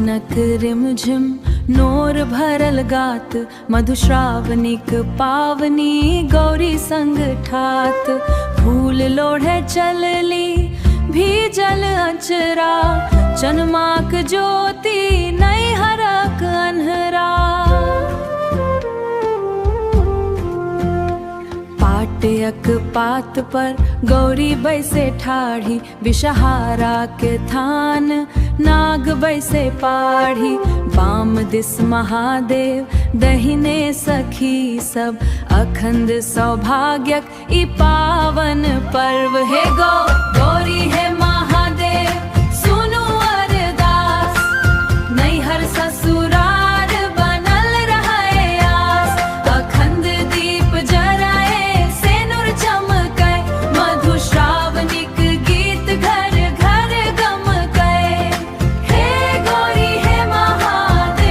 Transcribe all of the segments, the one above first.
सावनक रिमझिम नोर भरल गात, मधुश्रावणीक पावनी गौरी संग ठात। फूल लोढ़े चलली भीजल अचरा, चनमाक ज्योति नैहरक अन्हरा। पाटयक पात पर गौरी बैसे ठाढ़ी, विषहारा के थान नाग बैसे पाढ़ी। बाम दिस महादेव दहिने सखी सब, अखंड सौभाग्यक ई पावन पर्व। हे गौ गौरी हे महादेव सुनु अरदास, नैहर ससुरार बनल रहे आस। अखंड दीप जराए सेनुर चमकै, मधुश्रावणीक गीत घर घर गमकै। हे गौरी हे महादेव।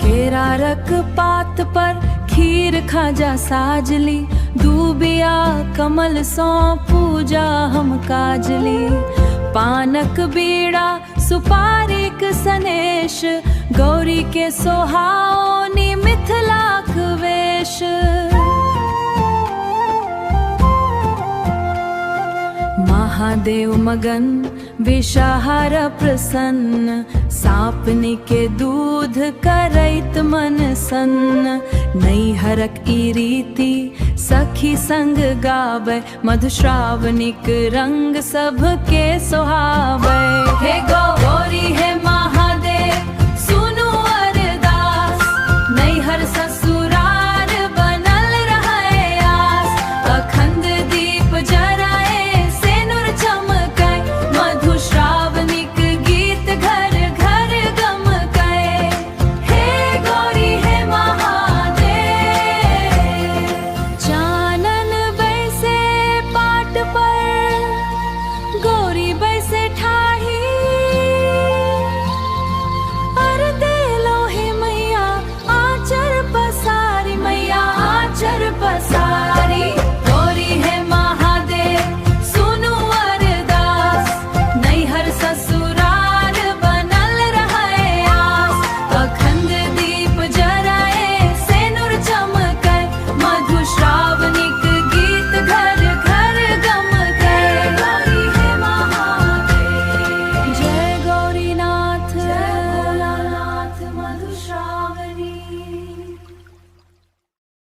केरारक पात पर खीर खाजा साजली, दूबिया कमल सौ पूजा हम काजली। पानक बीड़ा सुपारीक सनेश, गौरी के सोहाओनी मिथिलाक वेश। महादेव मगन विषहार प्रसन्न, सापनी के दूध करैत मन सन्न। नैहरक ई रीति सखी संग गाबै, मधुश्रावणीक रंग सबके सोहाबै। हे गौरी हे मा